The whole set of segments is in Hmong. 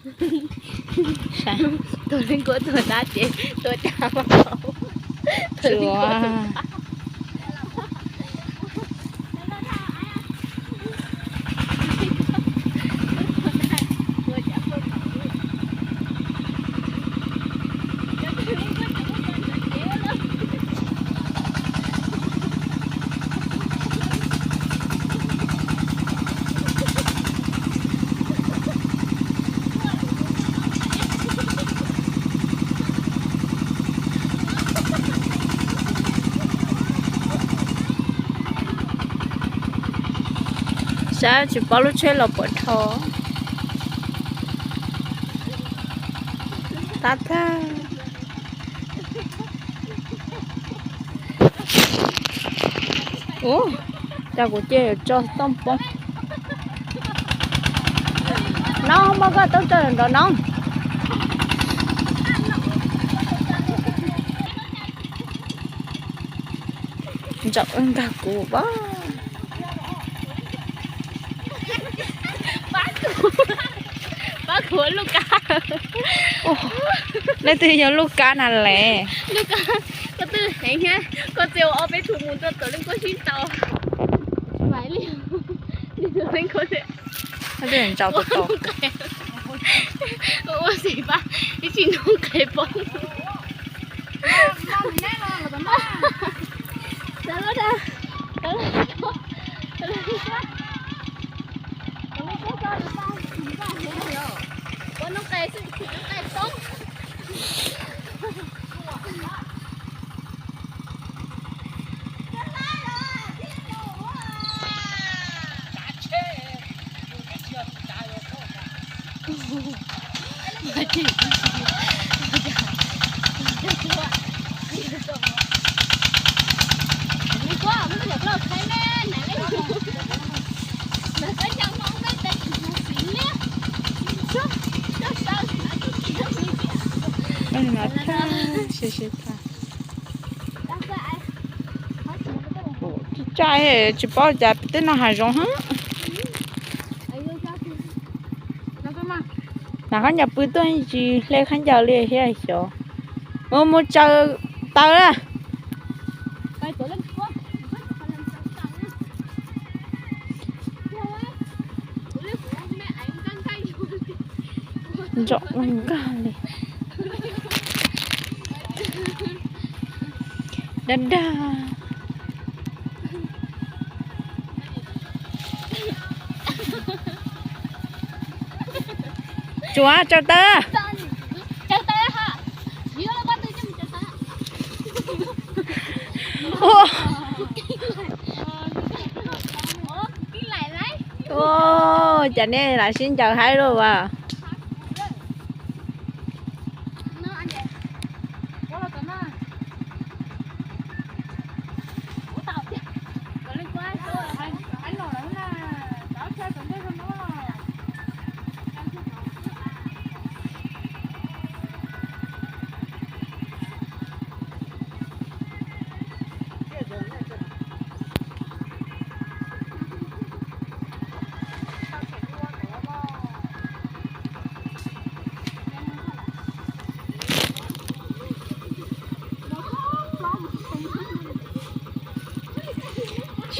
Tus leej kuab tuag tab ces tua cas mas, tus leej kuab tuag. Saib tsis paub lub tsheb los puas dhau. Tab thawj. Ua cas kuv cia yuav tso tooj poob. No muab koj tooj tso nrov no. Ntsaum nkag kuv pab. Pab kuv lub kab. Leej twg yog lub kab na le? Lub kab, koj twb heev thiab, koj txiav ua ob peb tug mus rau tom leej kuab sib ntaus. Leej kuab, leej kuab ntsaum tus tod. Ua xim pab ib tsis nug qe poob. Tsis paub cas twb noj hav zoov heev. Hnav khaub ncaws pw tuaj tsis hle khaub ncaws li thiab xyov. Mus, mus tsaws taws na. Ntsaum nkag li. Dag dag. Tsuav tsaws taws. Ua, ua, cas nej lam sib ncaws haib luaj as.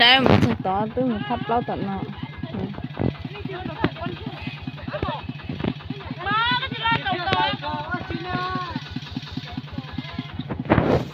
Saib mus txog tod twb mus thab plaub tom no.